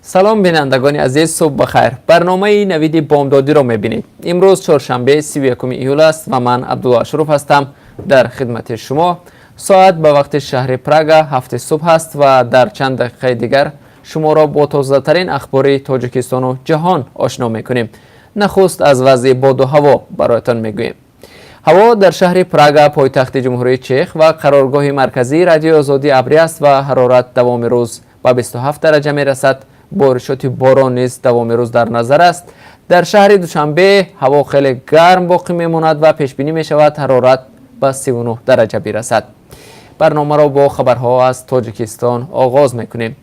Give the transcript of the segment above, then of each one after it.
Салом, бинандагони азиз, субҳ бахайр. Барномаи «Навиди бомдодиро» мебинед. Имрӯз чоршанбе, 31 июл аст ва ман, Абдулло Ашуров, ҳастам дар хидмати шумо. Соат ба вақти шаҳри Прага 7-и субҳ аст ва дар чанд дақиқаи дигар шуморо бо тозатарин ахбори Тоҷикистону ҷаҳон ошно мекунем. Нахуст аз вазъи боду ҳаво бароятон мегӯем. Ҳаво дар шаҳри Прага, пойтахти Ҷумҳурии Чех ва қароргоҳи марказии Радиои Озодӣ, абрӣ аст ва ҳарорат давоми рӯз ба 27 дараҷа мерасад. Боришоти борон низ давоми рӯз дар назар аст. Дар шаҳри Душанбе ҳаво хеле гарм боқӣ мемонад ва пешбинӣ мешавад, ҳарорат ба 39 дараҷа бирасад. Барномаро бо хабарҳо аз Тоҷикистон оғоз мекунем.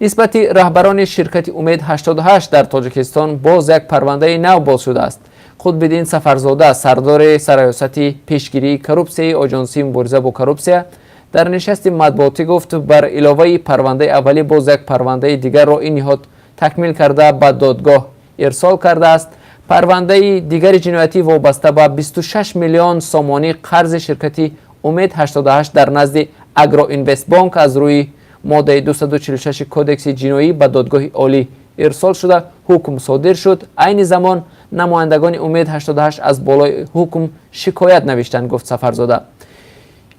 Нисбати раҳбарони ширкати «Умед 88» дар Тоҷикистон боз як парвандаи нав боз шудааст. Қутбиддин Сафарзода, сардори Сарраёсати пешгирии коррупсияи Оҷонсии мубориза бо коррупсия, дар нишасти матбуотӣ гуфт, бар иловаи парвандаи аввалӣ боз як парвандаи дигарро ин ниҳод такмил карда, ба додгоҳ ирсол кардааст. Парвандаи дигари ҷиноятӣ вобаста ба 26 миллион сомонӣ қарзи ширкати «Умед 88» дар назди «Агроинвестбонк» аз рӯи моддаи 246 Кодекси ҷиноӣ ба Додгоҳи Олӣ ирсол шуда, ҳукм содир шуд. Айни замон намояндагони «Умед 88» аз болои ҳукм шикоят навиштанд, гуфт Сафарзода.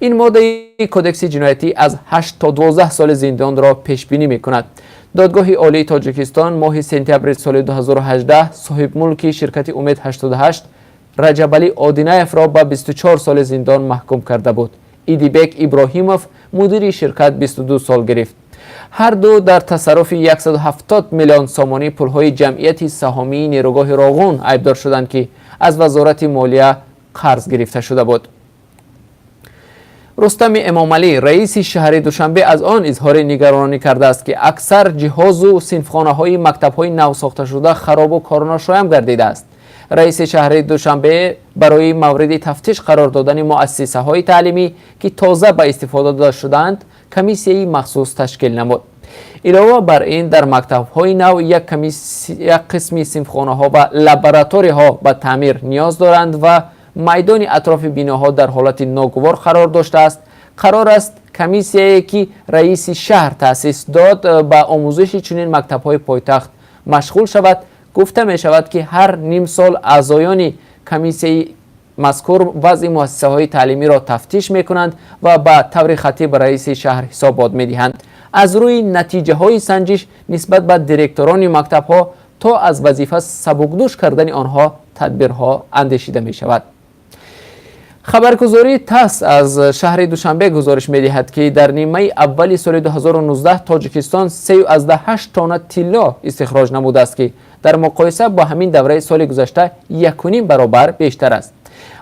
Ин моддаи Кодекси ҷиноятӣ аз 8 то 12 соли зиндонро пешбинӣ мекунад. Додгоҳи Олии Тоҷикистон моҳи сентябри соли 2018 соҳибмулки ширкати «Умед 88» Раҷабалӣ Одинаевро ба 24 соли зиндон маҳкум карда буд. Идибек Иброҳимов, мудири ширкат, 22 сол гирифт. Ҳар ду дар тасарруфи 170 миллион сомонӣ пулҳои Ҷамъияти саҳомии нерӯгоҳи Роғун айбдор шуданд, ки аз Вазорати молия қарз гирифта шуда буд. Рустами Эмомалӣ, раиси шаҳри Душанбе, аз он изҳори нигаронӣ кардааст, ки аксар ҷиҳозу синфхонаҳои мактабҳои навсохташуда харобу корношоям гардидааст. Раиси шаҳри Душанбе барои мавриди тафтиш қарор додани муассисаҳои таълимӣ, ки тоза ба истифода дода шудаанд, комиссияи махсус ташкил намуд. Илова бар ин, дар мактабҳои нав як қисми синфхонаҳо ва лабораторияҳо ба таъмир ниёз доранд ва майдони атрофи биноҳо дар ҳолати ногувор қарор доштааст. Қарор аст, комиссияе, ки раиси шаҳр таъсис дод, ба омӯзиши чунин мактабҳои пойтахт машғул шавад. Гуфта мешавад, ки ҳар ним сол аъзоёни комиссияи мазкур вазъи муассисаҳои таълимиро тафтиш мекунанд ва ба таври хаттӣ ба раиси шаҳр ҳисобот медиҳанд. Аз рӯи натиҷаҳои санҷиш нисбат ба директорони мактабҳо то аз вазифа сабукдӯш кардани онҳо тадбирҳо андешида мешавад. Хабаргузории ТАСС аз шаҳри Душанбе гузориш медиҳад, ки дар нимаи аввали соли 2019 Тоҷикистон 3,8 тонна тилло истихроҷ намудааст, ки дар муқоиса бо ҳамин давраи соли гузашта 1,5 баробар бештар аст.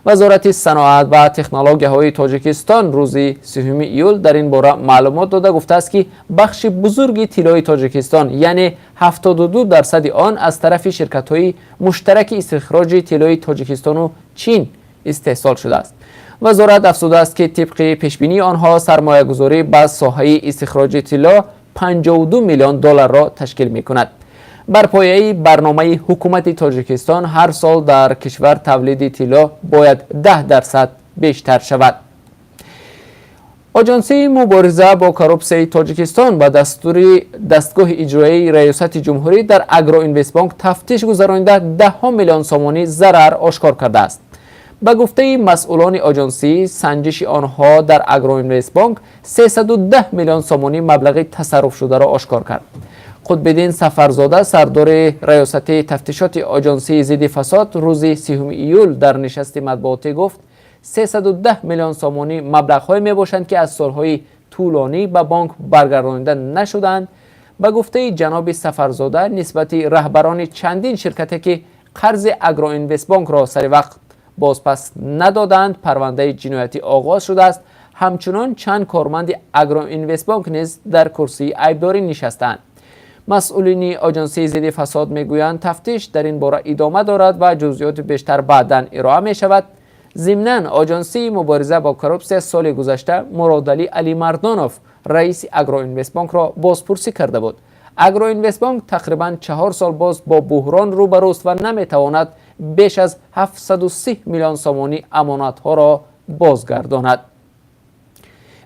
Вазорати саноат ва технологияҳои Тоҷикистон рӯзи 3 июл дар ин бора маълумот дода, гуфтааст, ки бахши бузурги тиллои Тоҷикистон, яъне 72 дарсади он, аз тарафи ширкатҳои муштараки истихроҷи тиллои Тоҷикистону Чин истеҳсол шудааст. Вазорат афзудааст, ки тибқи пешбинии онҳо сармоягузорӣ ба соҳаи истихроҷи тилло 52 миллион долларро ташкил мекунад. Бар пояи барномаи ҳукумати Тоҷикистон ҳар сол дар кишвар тавлиди тилло бояд 10% бештар шавад. Оҷонсии мубориза бо коррупсияи Тоҷикистон ба дастури дастгоҳи иҷроияи Раёсати Ҷумҳурӣ дар «Агроинвестбонк» тафтиш гузаронида, даҳҳо миллион сомонӣ зарар ошкор кардааст. Ба гуфтаи масъулони оҷонсӣ, санҷиши онҳо дар «Агроинвестбонк» 310 миллион сомонӣ маблағи тасарруфшударо ошкор кард. Қутбиддин Сафарзода, сардори Раёсати тафтишоти Оҷонсии зидди фасод, рӯзи 30 июл дар нишасти матбуотӣ гуфт, 310 миллион сомонӣ маблағҳое мебошанд, ки аз солҳои тӯлонӣ ба бонк баргардонида нашуданд. Ба гуфтаи ҷаноби Сафарзода, нисбати раҳбарони чандин ширкате, ки қарзи «Агроинвестбонкро» сари вақт бозпас надоданд, парвандаи ҷиноятӣ оғоз шудааст. Ҳамчунон чанд корманди «Агроинвестбонк» низ дар курсии айбдорӣ нишастаанд. Масъулини Оҷонсии зидди фасод мегӯянд, тафтиш дар ин бора идома дорад ва ҷузъиёти бештар баъдан ироа мешавад. Зимнан, Оҷонсии мубориза бо коррупсия соли гузашта Муродалӣ Алимардонов, раиси «Агроинвестбонкро» бозпурсӣ карда буд. «Агроинвестбонк» тақрибан 4 сол боз бо буҳрон рӯбарӯст ва наметавонад беш аз 730 миллион сомонӣ амонатҳоро бозгардонад.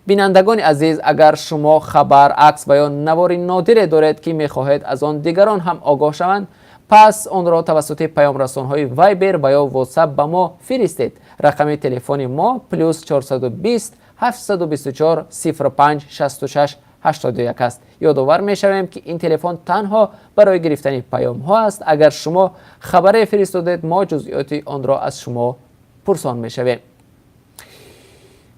Бинандагони азиз, агар шумо хабар, акс ва ё навори нодире доред, ки мехоҳед аз он дигарон ҳам огоҳ шаванд, пас онро тавассути паёмрасонҳои Вайбер ва ё Ватсап ба мо фиристед. Рақами телефони мо +420 724 05 66 81 аст. Ёдовар мешавем, ки ин телефон танҳо барои гирифтани паёмҳо аст. Агар шумо хабаре фиристодед, мо ҷузъиёти онро аз шумо пурсон мешавем.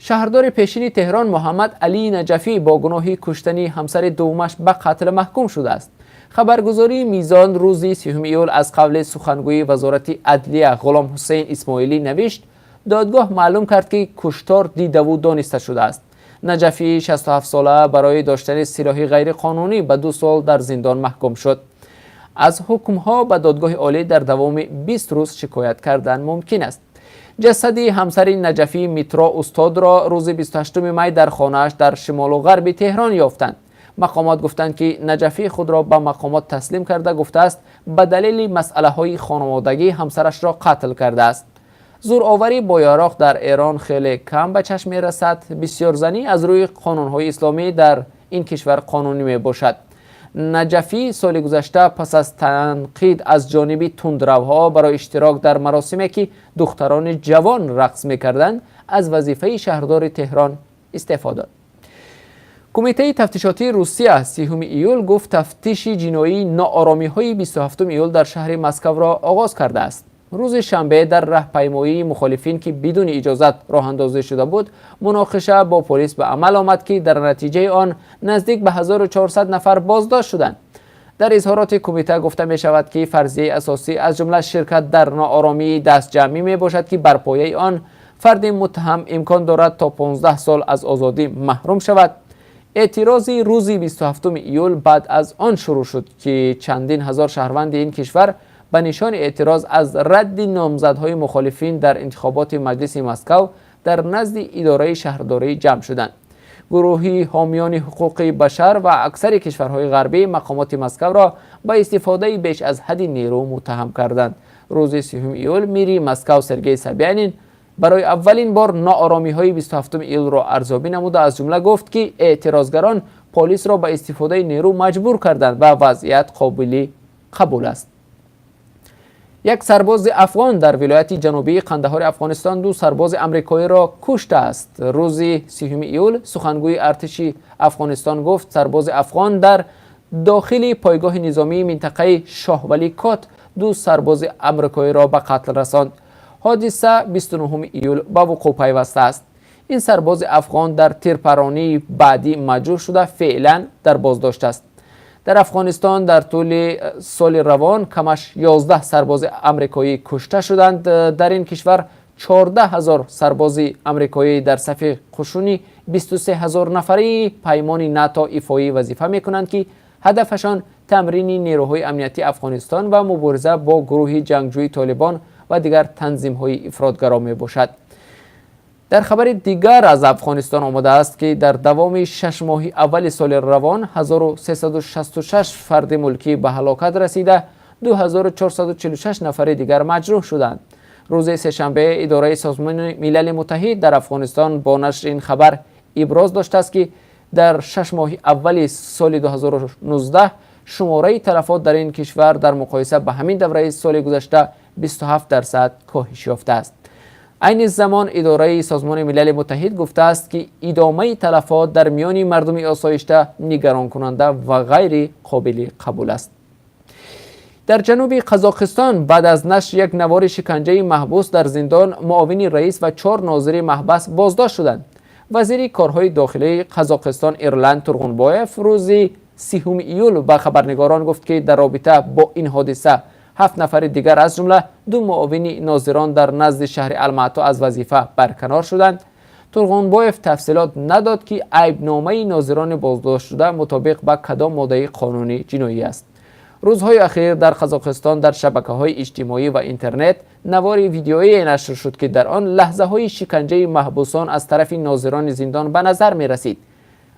Шаҳрдори пешини Теҳрон Муҳаммад Алии Наҷафӣ бо гуноҳи куштани ҳамсари дуввумаш ба қатл маҳкум шудааст. Хабаргузории Мизон рӯзи 30 июл аз қавли сухангӯи Вазорати адлия Ғулом Ҳусейн Исмоилӣ навишт: додгоҳ маълум кард, ки куштор дидаву дониста шудааст. Наҷафии 67сола барои доштани силоҳи ғайриқонунӣ ба 2 сол дар зиндон маҳкум шуд. Аз ҳукмҳо ба Додгоҳи Олӣ дар давоми 20 рӯз шикоят кардан мумкин аст. Ҷасади ҳамсари Наҷафӣ Митро Устодро рӯзи 28 май дар хонааш дар шимолу ғарби Теҳрон ёфтанд. Мақомот гуфтанд, ки Наҷафӣ худро ба мақомот таслим карда, гуфтааст, ба далели масъалаҳои хонаводагӣ ҳамсарашро қатл кардааст. Зӯроварӣ бо яроқ дар Эрон хеле кам ба чашм мерасад. Бисёрзанӣ аз рӯи қонунҳои исломӣ дар ин кишвар қонунӣ мебошад. Наҷафӣ соли гузашта пас аз танқид аз ҷониби тундравҳо барои иштирок дар маросиме, ки духтарони ҷавон рақс мекарданд, аз вазифаи шаҳрдори Теҳрон истеъфо дод. Кумитаи тафтишотии Русия 30 июл гуфт, тафтиши ҷиноии нооромиҳои 27 июл дар шаҳри Москавро оғоз кардааст. Рӯзи шанбе дар раҳпаймоии мухолифин, ки бидуни иҷозат роҳандозӣ шуда буд, муноқиша бо полис ба амал омад, ки дар натиҷаи он наздик ба 1400 нафар боздошт шуданд. Дар изҳороти кумита гуфта мешавад, ки фарзияи асосӣ аз ҷумла ширкат дар нооромии дастҷамъӣ мебошад, ки бар пояи он фарди муттаҳам имкон дорад то 15 сол аз озодӣ маҳрум шавад. Эътирози рӯзи 27 июл баъд аз он шурӯъ шуд, ки чандин ҳазор шаҳрванди ин кишвар ба нишони эътироз аз радди номзадҳои мухолифин дар интихоботи маҷлиси Москав дар назди идораи шаҳрдорӣ ҷамъ шуданд. Гурӯҳи ҳомиёни ҳуқуқи башар ва аксари кишварҳои ғарбӣ мақомоти Москавро ба истифодаи беш аз ҳадди нерӯ муттаҳам карданд. Рӯзи 30 июл мири Москав Сергей Собянин барои аввалин бор нооромиҳои 27 июлро арзёбӣ намуда, аз ҷумла гуфт, ки эътирозгарон полисро ба истифодаи нерӯ маҷбур карданд ва вазъият қобили қабул аст. Як сарбози афғон дар вилояти ҷанубии Қандаҳори Афғонистон ду сарбози амрикоиро куштааст. Рӯзи 30 июл сухангӯи артиши Афғонистон гуфт, сарбози афғон дар дохили пойгоҳи низомии минтақаи Шоҳвали Кот ду сарбози амрикоиро ба қатл расонд. Ҳодиса 29 июл ба вуқӯъ пайвастааст. Ин сарбози афғон дар тирпаронии баъдӣ маҷрӯҳ шуда, феълан дар боздошт аст. Дар Афғонистон дар тӯли соли равон камаш 11 сарбози амрикоӣ кушта шуданд. Дар ин кишвар 14 ҳазор сарбози амрикоӣ дар сафи қушуни 23 ҳазор нафарии паймони НАТО ифои вазифа мекунанд, ки ҳадафашон тамрини нерӯҳои амниятии Афғонистон ва мубориза бо гурӯҳи ҷангҷӯи Толибон ва дигар танзимҳои ифротгаро мебошад. Дар хабари дигар аз Афғонистон омадааст, ки дар давоми 6 моҳи аввали соли равон 1366 фарди мулкӣ ба ҳалокат расида, 2446 нафари дигар маҷрӯҳ шуданд. Рӯзи сешанбе идораи Созмони Милали Муттаҳид дар Афғонистон бо нашри ин хабар иброз доштааст, ки дар 6 моҳи аввали соли 2019 шумораи талафот дар ин кишвар дар муқоиса ба ҳамин давраи соли гузашта 27% коҳиш ёфтааст. Айни замон идораи Созмони Милали Муттаҳид гуфтааст, ки идомаи талафот дар миёни мардуми осоишта нигаронкунанда ва ғайри қобили қабул аст. Дар ҷануби Қазоқистон баъд аз нашри як навори шиканҷаи маҳбус дар зиндон муовини раис ва чор нозири маҳбас боздошт шуданд. Вазири корҳои дохилии Қазоқистон Ерлан Турғунбоев рӯзи 30 июл ба хабарнигорон гуфт, ки дар робита бо ин ҳодиса ҳафт нафари дигар, аз ҷумла ду муовини нозирон дар назди шаҳри Алмато, аз вазифа барканор шуданд. Турғунбоев тафсилот надод, ки айбномаи нозирони боздоштшуда мутобиқ ба кадом моддаи қонуни ҷиноӣ аст. Рӯзҳои ахир дар Қазоқистон дар шабакаҳои иҷтимоӣ ва интернет навори видеоие нашр шуд, ки дар он лаҳзаҳои шиканҷаи маҳбусон аз тарафи нозирони зиндон ба назар мерасид.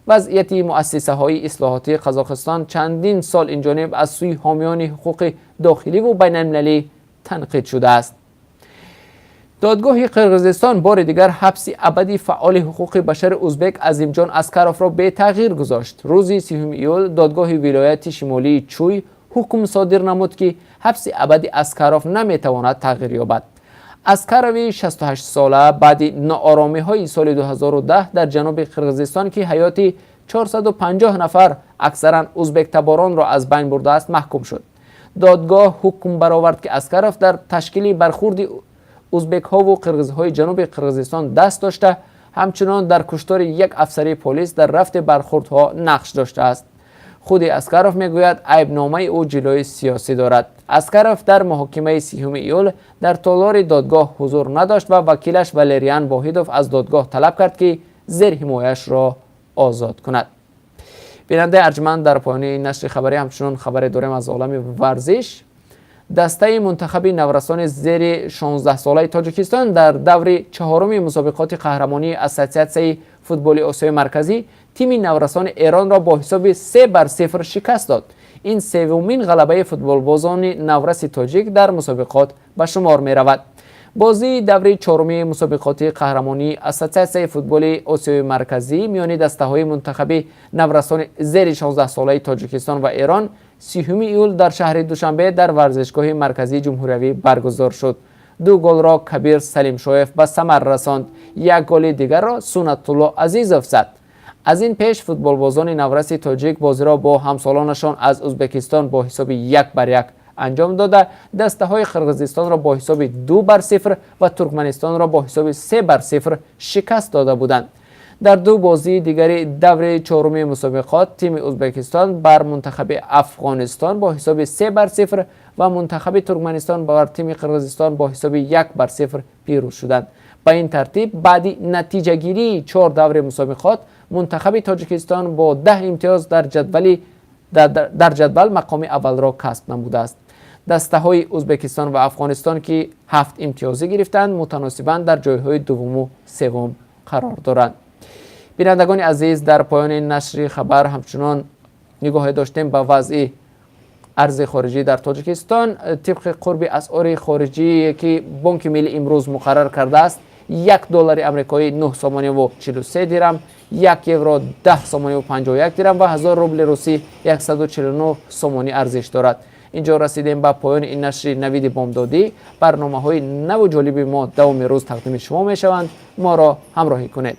Вазъияти муассисаҳои ислоҳотии Қазоқистон чандин сол инҷониб аз сӯи ҳомиёни ҳуқуқи дохиливу байналмилалӣ танқид шудааст. Додгоҳи Қирғизистон бори дигар ҳабси абади фаъоли ҳуқуқи башари узбек Азимҷон Аскаровро бетағйир гузошт. Рӯзи 30 июл додгоҳи вилояти шимолии Чӯй ҳукм содир намуд, ки ҳабси абади Аскаров наметавонад тағйир ёбад. Аскарови 68сола баъди нооромиҳои соли 2010 дар ҷануби Қирғизистон, ки ҳаёти 450 нафар, аксаран узбектаборонро аз байн бурдааст, маҳкум шуд. Додгоҳ ҳукм баровард, ки Аскаров дар ташкили бархурди узбекҳову қирғизҳои ҷануби Қирғизистон даст дошта, ҳамчунон дар куштори як афсари полис дар рафти бархурдҳо нақш доштааст. Худи Аскаров мегӯяд, айбномаи ӯ ҷилои сиёсӣ дорад. Аскаров дар муҳокимаи 30 июл дар толори додгоҳ ҳузур надошт ва вакилаш Валериан Воҳидов аз додгоҳ талаб кард, ки зерҳимояшро озод кунад. Бинандаи арҷманд, дар поёни нашри хабарӣ ҳамчунон хабаре дорем аз олами варзиш. Дастаи мунтахаби наврасони зери 16-солаи Тоҷикистон дар даври чаҳоруми мусобиқоти қаҳрамонии Ассотсиатсияи футболи Осиёи Марказӣ тими наврасони Эронро бо ҳисоби 3-0 шикаст дод. Ин севумин ғалабаи футболбозони навраси тоҷик дар мусобиқот ба шумор меравад. Бозии даври чоруми мусобиқоти қаҳрамонии Ассотсиатсияи футболи Осиёи Марказӣ миёни дастаҳои мунтахаби наврасони зери 16-солаи Тоҷикистон ва Эрон 30 июл дар шаҳри Душанбе дар варзишгоҳи марказии ҷумҳуриявӣ баргузор шуд. Ду голро Кабир Салимшоев ба самар расонд, як голи дигарро Суннатулло Азизов зад. Аз ин пеш футболбозони навраси тоҷик бозиро бо ҳамсолонашон аз Узбекистон бо ҳисоби 1-1 анҷом дода, дастаҳои Қирғизистонро бо ҳисоби 2-0 ва Туркманистонро бо ҳисоби 3-0 шикаст дода буданд. Дар ду бозии дигари даври чоруми мусобиқот тими Узбекистон бар мунтахаби Афғонистон бо ҳисоби 3-0 ва мунтахаби Туркманистон бар тими Қирғизистон бо ҳисоби 1-0 пирӯз шуданд. Ба ин тартиб, баъди натиҷагирии чор даври мусобиқот мунтахаби Тоҷикистон бо 10 имтиёз дар ҷадвал мақоми аввалро касб намудааст. Дастаҳои Узбекистон ва Афғонистон, ки ҳафт имтиёзӣ гирифтанд, мутаносибан дар ҷойҳои дуввуму севум қарор доранд. Бинандагони азиз, дар поёни нашри хабар ҳамчунон нигоҳе доштем ба вазъи арзи хориҷӣ дар Тоҷикистон. Тибқи қурби асъори хориҷие, ки Бонки Миллӣ имрӯз муқаррар кардааст, 1 доллари амрикоӣ 9 сомониву 43 дирам, 1 евро 10 сомониву 51 дирам ва 1000 рубли русӣ 149 сомонӣ арзиш дорад. Инҷо расидем ба поёни ин нашри Навиди бомдодӣ. Барномаҳои наву ҷолиби мо давоми рӯз тақдими шумо мешаванд. Моро ҳамроҳӣ кунед.